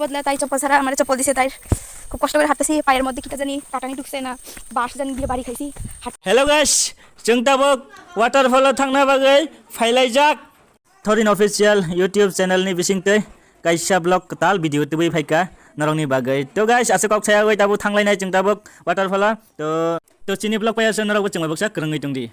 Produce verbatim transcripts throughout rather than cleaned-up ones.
বদলে তাই চপ্পল ছাড়া, মানে চপ্পল দিছে তাই। খুব কষ্ট করে হাঁটতেছি, পায়ের মধ্যে কিটা জানি কাটানি ঢুকছে না, বাঁশ জানি দিয়ে বাড়ি খাইছি। Hello guys, chwng tabuk waterfall o thangna bagwi phailaijak. Thorin Official YouTube channel ni bisingtwi kaisa vlog kwtal video tubui phaikha norokni bagwi. To guys, aswk kok sayagwi tabuk thanglainai chwng tabuk waterfall o. To, to chini vlog paiya se norokbo chwngbai baksa kwrwngwi tongdi.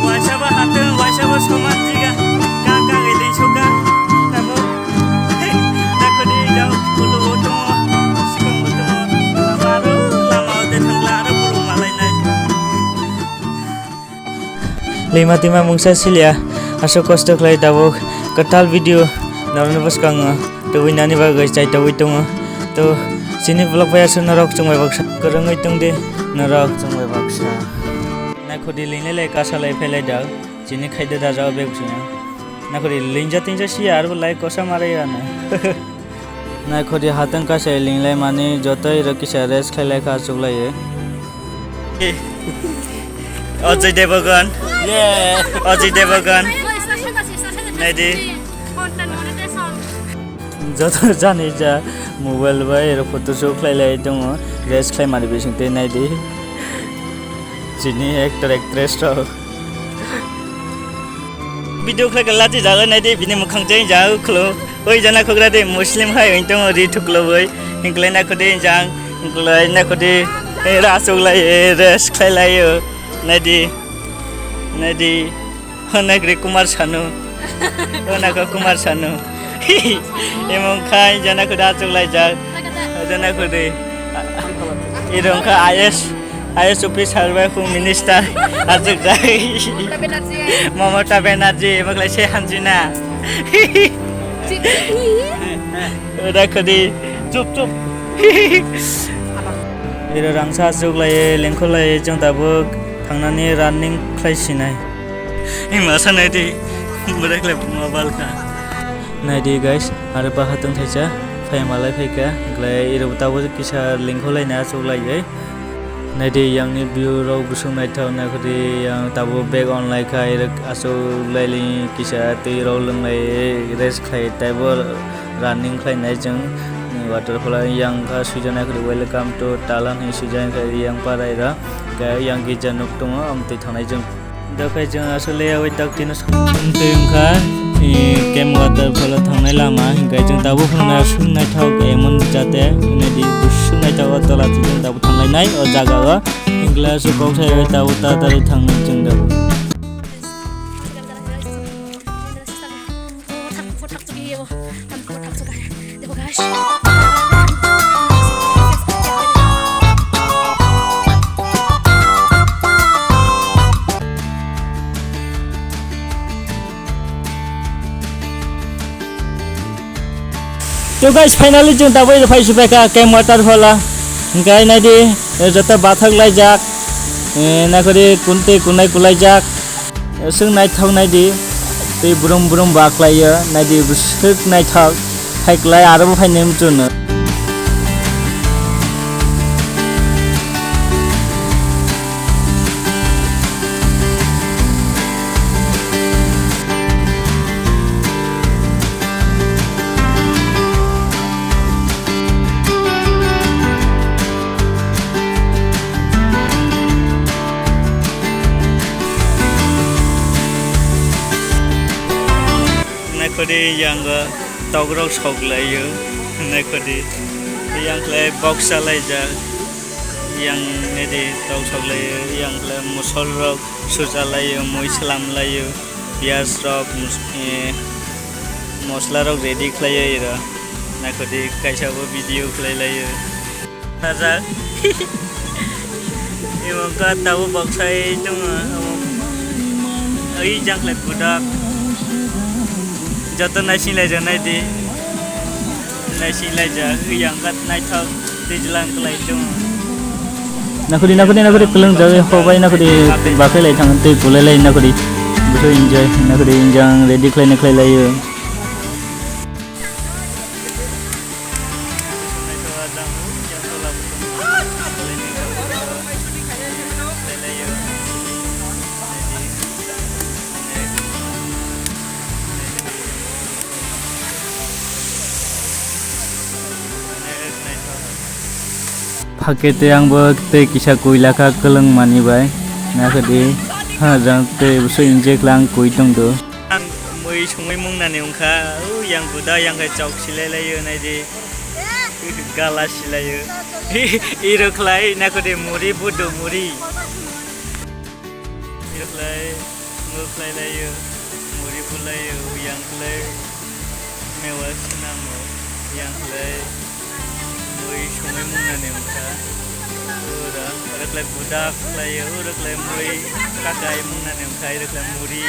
Waisa bo hatwng, waisa bo soman jiga, ka kagwi linsukha. Tabuk nakhodi jao, photo bo tongo, swkang bo tongo, lama aro lama o de thangla aro borok malainai. Lima tima mungsa silia, aswk kosto khlai tabuk kwtal video norokni bwskango tubui nani bagwi chai tabui tongo. To chini vlog bai aswk norok chwngbai baksa kwrwngwi tongdi norok chwngbai baksa. Nakhodi linglai lai kasalai phailai da chini khaida da jao bek sino. Nakhodi linja tinja si arbo lai kosa marai ano. Nakhodi hatwng kaisa linglai mani jotoi rok kisa rest khlai lai kha achuklaiwi. Ajay Devgan. Yeah. Ajay Devgan. Naidi. Joto jani ja mobile bai ero photo shoot khlai lai tongo. Rest khlai mani bising tei naidi. Chini actor actress rok. Video khlai khe lachi jago naidi bini mukhang jeng jago khlo. Oi jana khogra de Muslim hai oi tongo ri thuklo boi. Hinklai na khodi jang, hinklai na khodi rasuk lai rest khlai lai o. Naidi. Naidi. Honagri Kumar Sanu. Honagri Kumar Sanu. Emong khai jana khodi achuk lai jak. Jana khodi. Irong kha I S, I S officer bai khu minister achuk jak. Mamata Banerjee, emong lai se hamjina. Oda khodi. Chup, chup. Iro rangsa achuk lai, lengkho lai, chwng tabuk thangnani running khlai sinai. Ei masa naidi, bwrwi khlai mobile kha. Naidi guys, aro bahatwng thaisa, phai malai phaikha, glai iro tabuk kisa lengkho laina achuk lai. Naidi yangni view rok busung naithok nakhodi yang tabuk bag on lai kha, iro achuk lai li kisa twi rok lwng lai rest khlai taibo. Running khlainai chwng waterfall yang kha swijak nai khwlai welcome to Talan hinwi swijak kha yang parai rok khe yang girja nuk tongo amtwi thangnai chwng. Dokhai chwng aswk le yaui tak tino twi wngkha camp waterfall thangnai lama hinkhe chwng tabuk phunuknai aswk naithok emon jate hinwi di buswk naithok o tola chwng tabuk thanglainai o jaga o hinkhe aswk kok sai tabuk tatari thangnai chwng tabuk. To guys, finally chwng tabuk phai subaikha camp waterfall o. Hinkhe naidi, joto bathak laijak, nakhori kuntwi kunai kulaijak. Swk naithok naidi, tei brum brum ba khlaiyo, naidi swk naithok, hai klai aro bo phaini wngchuk no. Kodi yang tokrok sok laio, naikodi yang khlai box chalaijak, yang nedi tok sok laio, yang khlai musol rok sucha laio, mui slam laio, piyaj rok, mus-, eh, mosla rok ready khlaio iro, naikodi kaisa bo video khlai laio. Najak. Imo ka tabo boksai tongo. Ai jang khlai budak. Joto naising lai jang nai di. Naising lai jang, yang kat naithok twijlang khlai tongo. Nakhudi, nakhudi, nakhudi, kwlwng jagwi hobai nakhudi, bakhai lai thang tei kulai lai nakhudi. Buso enjoy, nakhudi enjoy, ready khlai na khlai laio. Phakhe tei ang bo tei kisa kuila kha kwlwng mani bai. Nakhudi ha jang tei buso enjoy khlai ang kui tongdo. Ang mui songwi mungnani wngkha, u yang buda yang khe chok silai laio naidi. Gala silaio. Iro khlai nakhudi muri budu muri. Iro khlai, ngo khlai laio. Muri bulaio, yang khlai. Mewa sinamo, yang khlai. Mui songwi mungnani wngkha. Ura, ura khlai budak khlaio, ura khlai mui kakai mungnani wngkha, ura khlai muri.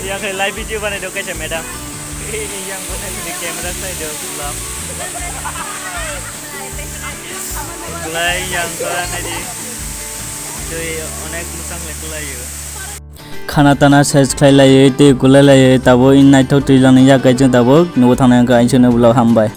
Yang khlai live video banai do kaisa madam. Yang bo naisidi camera khlai do vlog. Khlai yang khlai naidi. Tei onek mwchang le khlaio. Khana tana ses khlai laio, tei kulai laio, tabuk in naithok twijlangni yak kaijang tabuk nubo thangnai wngkha, aisukni vlog hambai.